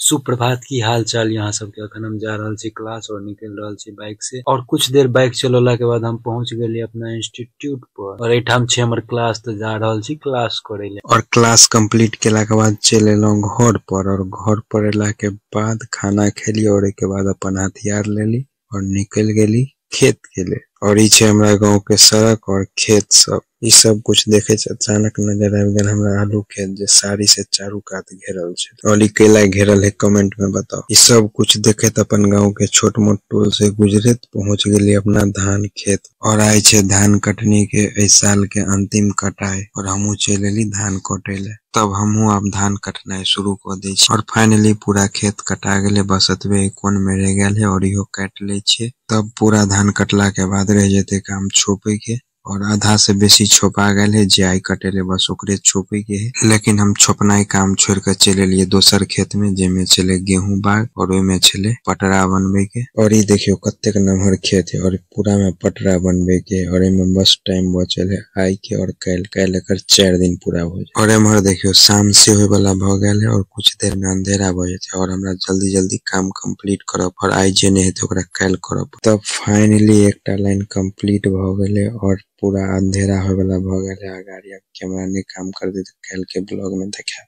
सुप्रभात की हाल चाल यहाँ सबके। अखन हम जा रहल छी क्लास और निकल रहल छी बाइक से और कुछ देर बाइक चलौला के बाद हम पहुंच गेलिए अपना इंस्टीट्यूट पर और एठाम छै हमर क्लास त जा रहल छी क्लास करे ले। और क्लास कंप्लीट केला के बाद चल एलो घर पर और घर पर एला के बाद खाना खेली और ओय के बाद अपन हथियार लेली और निकल गेली खेत के ले। और इ छै हमरा गांव के सड़क और खेत सब, इ सब कुछ देखे से अचानक नजर आब गेल हमरा आलू के जे सारी से चारू कात घेरल छै और इ कैला घेरल है कमेंट में बताओ। इ सब कुछ देखत अपन गांव के छोट-मोट टोल से गुजरत पहुंच गेली अपना धान खेत और आय छै धान कटनी के ए साल के अंतिम कटाई और हमहू चल एली धान कटे ले। तब हमहू आब धान कटनाय शुरू क दे छी और फाइनली पूरा खेत कटा गेले, बस एतबे कोन में रह गेल है और इहो काट ले छी। तब पूरा धान कटला के बाद रह जेते काम छोपे के और आधा से बेसी छोपा गेल है, जे आय कटेले बस ओकरे छोपे के है। लेकिन हम छोपनाय काम छोड़ के चल एलिए दोसर खेत में जेमे छले गेहूं बाग और ओय में छले पटरा बनबे के। और इ देखियो कतेक नमहर खेत है और पूरा में पटरा बनबे के और एमे बस टाइम बचल है आय के और कायल, कायल एकर 4 दिन पूरा हो जाय। और एमहर देखियो शाम से होय वाला भ गेल है और कुछ देर में अंधेरा भ जेते और हमरा जल्दी-जल्दी काम कंप्लीट करब और आय जे ने हेते ओकरा कायल करब। तब फाइनली एकटा लाइन कंप्लीट भ गेले और पूरा अंधेरा होय वाला भ गेले आ गाड़ी आब कैमरा ने काम कर दे त कायल के ब्लॉग में देखाब।